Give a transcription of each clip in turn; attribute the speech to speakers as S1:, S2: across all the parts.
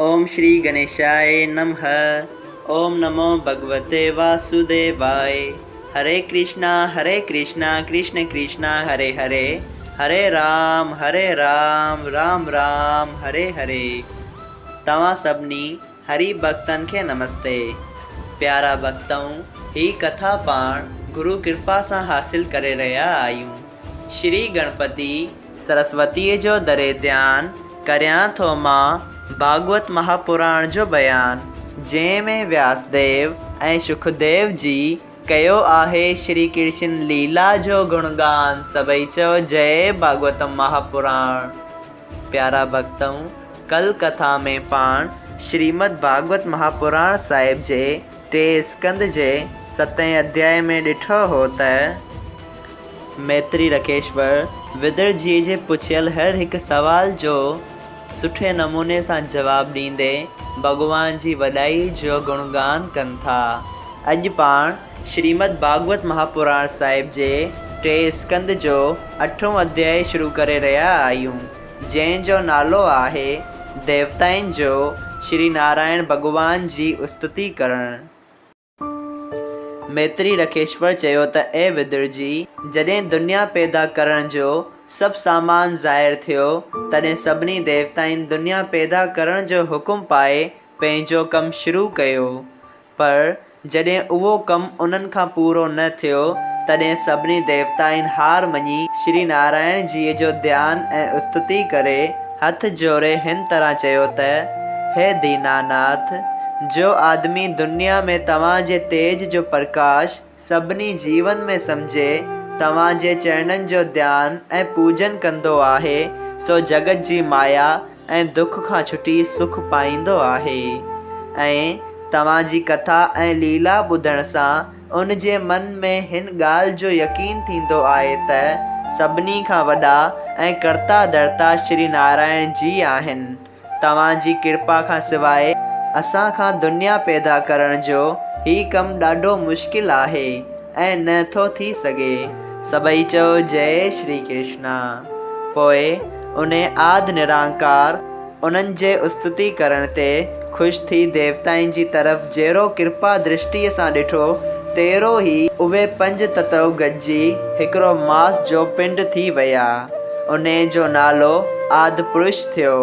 S1: اوم شري گنيشاء نمھ اوم نمو ڀڳوتي واسوديواء هري ڪرشنا هري ڪرشنا ڪرشن ڪرشنا هري هري هري رام هري رام رام رام هري هري توهان سڀني هري ڀڳتن کي نمستي پيارا ڀڳتؤ هي ڪٿا پاڻ گرو ڪرپا سان حاصل ڪري رهيا آهيون شري گڻپتي سرسوتيء جو دري ڌيان ڪريان ٿو مان ڀاڳوت مهاپراڻ جو بيان، جنهن ۾ وياسديو ۽ شڪديو جي ڪيو آهي شري ڪرشن ليلا جو گڻگان سڀئي چئو جئي ڀاڳوتم مهاپراڻ. پيارا ڀڳتؤ! ڪل ڪٿا ۾ پاڻ شريمد ڀاڳوت مهاپراڻ صاحب جي ٽئين اسڪنڌ جي ستين اڌيائي ۾ ڏٺو هو ته، ميتري رکيشور ودر جيء جي پڇيل هر هڪ سوال جو سٺي نموني سان جواب ڏيندي ڀڳوان جي وڏائي جو گڻگان ڪن ٿا. اڄ پاڻ شريمد ڀاڳوت مهاپراڻ صاحب جي ٽئين اسڪنڌ جو اٺون اڌيائي شروع ڪري رهيا آهيون، جنهن جو نالو آهي ديوتائن جو شري نارائڻ ڀڳوان جي استتي ڪرڻ. ميتري رکيشور چيو ته اي ودر جي! جڏهن دنيا پيدا ڪرڻ جو سڀ سامان ظاهر ٿيو، تڏهن سڀني ديوتائن دنيا پيدا ڪرڻ جو حڪم پائي پنهنجو ڪم شروع ڪيو. پر جڏهن اهو ڪم انهن کان پورو نه ٿيو، تڏهن سڀني ديوتائن هار مڃي شري نارائڻ جيء جو ڌيان ۽ استتي ڪري هٿ جوڙي هن طرح چيو ته، هي ديناناٿ! جو آدمي دنيا ۾ توهان جي تيج جو پرڪاش سڀني جيون ۾ سمجهي، توهان جي چرڻن جو ڌيان ۽ پوڄن ڪندو آهي، سو جڳت جي مايا ۽ دک کان ڇٽي سک پائيندو آهي ۽ توهان جي ڪٿا ۽ ليلا ٻڌڻ سان ان جي من ۾ هن ڳالهه جو يقين ٿيندو آهي ته سڀني کان وڏا ۽ ڪرتا ڌرتا شري نارائڻ جي آهن. توهان جي ڪرپا کان سواء اسان کان دنيا پيدا ڪرڻ جو هي ڪم ڏاڍو مشڪل آهي ۽ نه ٿو ٿي سگهي. سڀئي چئو جئي شري ڪرشنا. پوء انهي آد نرانڪار انهن جي استتي ڪرڻ تي خوش ٿي ديوتائن جي طرف جهڙو ڪرپا درشٽيء سان ڏٺو، تهڙو ئي اهي پنج تتو گڏجي هڪڙو ماس جو پنڊ ٿي ويا. انهيء جو نالو آد پرش ٿيو.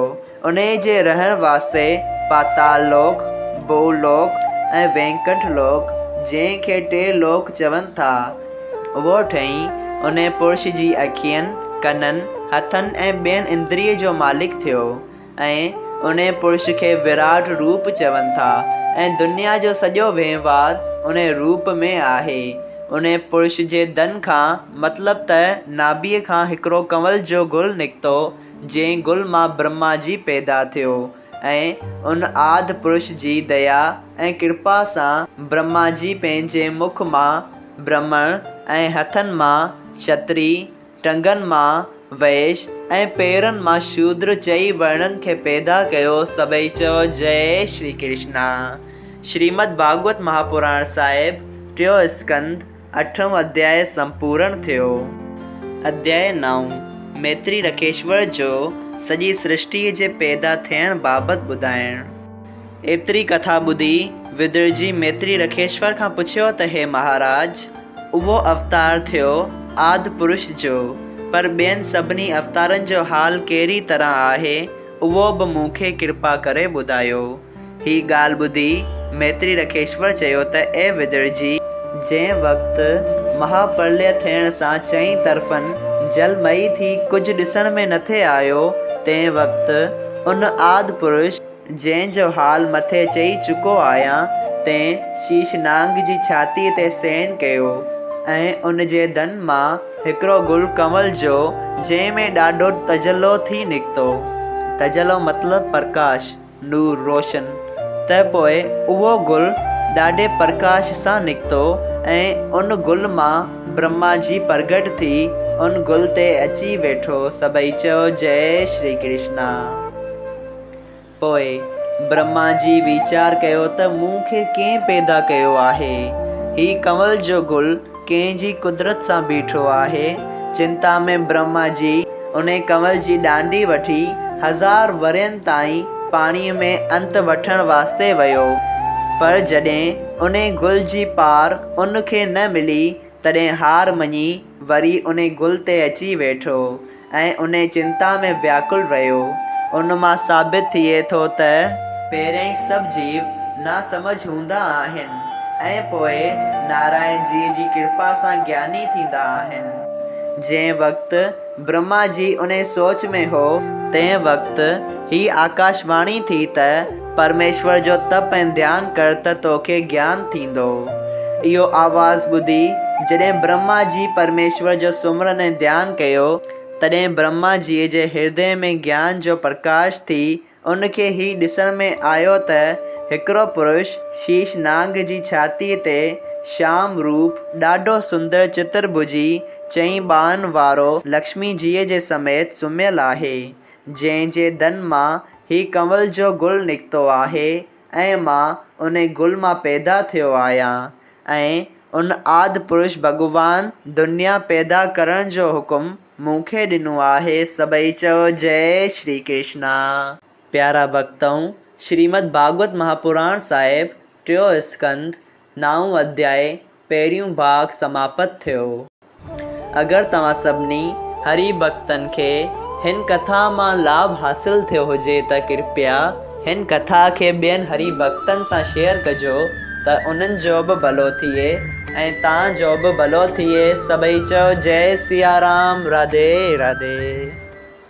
S1: انهيء جي رهڻ واسطي پاتال لوڪ، ڀو لوڪ ۽ وينڪنٺ لوڪ، جنهن کي ٽي لوڪ چون ٿا، اهو ٺهي انهيء پرش جي اکين، ڪنن، هٿن ۽ ٻين اندريء جو مالڪ ٿيو ۽ انهيء پرش کي وراٽ روپ چون ٿا ۽ دنيا جو سڄو وهنوار انهيء روپ ۾ آهي. انهيء پرش جي دن کان، مطلب ته ناڀيء کان هڪڙو ڪنول جو گل نڪتو، جنهن گل مان برهما جي پيدا ٿيو ۽ ان آد پرش جي ديا ۽ ڪرپا سان برهما جي پنهنجي مک مان برهمڻ ۽ هٿن مان ڇتري، ٽنگن مان ويش ۽ پيرن مان شودر چئي ورڻن کي پيدا ڪيو سڀئي چئو جئي شري ڪرشنا. شريمد ڀاڳوت مهاپراڻ صاحب ٽيون اسڪنڌ اٺون اڌياء سمپورڻ ٿيو. اڌياء نائون، ميتري رکيشور جو سڄي سرشٽيء جي پيدا ٿيڻ بابت ٻڌائڻ. ايتري ڪٿا ٻڌي ودرجي ميتري رکيشور کان پڇيو ته هي مهاراج! اهو اوتار ٿيو آد پرش جو، پر ٻين سڀني اوتارن جو حال ڪهڙي طرح آهي، اهو به مون کي ڪرپا ڪري ٻڌايو. هي ڳالهه ٻڌي ميتري رکيشور چيو ته اي ودرجي! جنهن وقت مها پرليه ٿيڻ سان چئين طرفن جل مئي ٿي ڪجهه ڏسڻ ۾ نٿي آيو، تنهن وقت ان آد پرش، جنهن جو حال مٿي چئي چڪو آهيان، تنهن شيش نانگ جي ڇاتيء تي سين ڪيو ۽ ان جي دن مان هڪڙو گل ڪنول جو، جنهن ۾ ڏاڍو تجلو ٿي نڪتو. تجلو مطلب پرڪاش. نور روشن ته پوء اهو گل ڏاڍي پرڪاش سان نڪتو ۽ ان گل مان برهما جي پرگهٽ ٿي ان گل تي اچي ويٺو سڀئي چئو جئي شري ڪرشنا. پوء برهما جي ويچار ڪيو ته مون کي ڪنهن پيدا ڪيو آهي؟ هي ڪنول جو گل ڪنهن جي قدرت سان بيٺو آهي. چنتا ۾ برهما جي انهي ڪنول جي ڏانڊي وٺي هزار ورهين تائين پاڻيء ۾ انت وٺڻ واسطي ويو. پر جڏهن انهي گل جي پار ان کي نه ملي، تڏهن هار مڃي وري انهي گل تي اچي ويٺو ۽ انهي چنتا ۾ وياڪل رهيو. ان مان ثابت ٿئي ٿو ته. پهريائين سڀ جيو ناسمجهه هوندا آهن ۽ پوء نارائڻ جيء جي ڪرپا سان گياني ٿيندا آهن. جنهن وقت برهما جي انهي سوچ ۾ هو، تنهن وقت هي آڪاش واڻي ٿي ته پرميشور جو تپ ۽ ڌيان ڪر ته توکي گيان ٿيندو. اهو آواز ٻڌي جڏهن برهما جي پرميشور جو سمرن ۽ ڌيان ڪيو، تڏهن برهما جيء جي هردي ۾ گيان جو پرڪاش ٿي ان کي هي ڏسڻ ۾ آيو ته هڪڙو پرش شيش نانگ جي ڇاتيء تي شيام روپ ڏاڍو سندر چترڀجي چئين ٻانهن وارو لڪشمي جيء جي سميت سمهيل آهي، جنهن جي دن مان هي ڪنول جو گل نڪتو آهي ۽ مان انهي گل مان پيدا ٿيو آهيان ۽ ان آد پرش ڀڳوان دنيا پيدا ڪرڻ جو حڪم مون کي ڏنو آهي سڀئي چئو جئي شري ڪرشنا. پيارا ڀڳتؤ! شريمد ڀاڳوت مهاپراڻ صاحب ٽيون اسڪنڌ نائون اڌيائي پهريون ڀاڳ سماپت ٿيو. اگر توهان سڀني هري ڀڳتن کي هن ڪٿا مان لاڀ حاصل ٿيو هجي ته ڪرپيا هن ڪٿا کي ٻين هري ڀڳتن سان شيئر ڪجو ته انهن جو به ڀلو ٿئي ۽ توهان جو به ڀلو ٿئي سڀئي چئو جئي سيارام راڌي راڌي.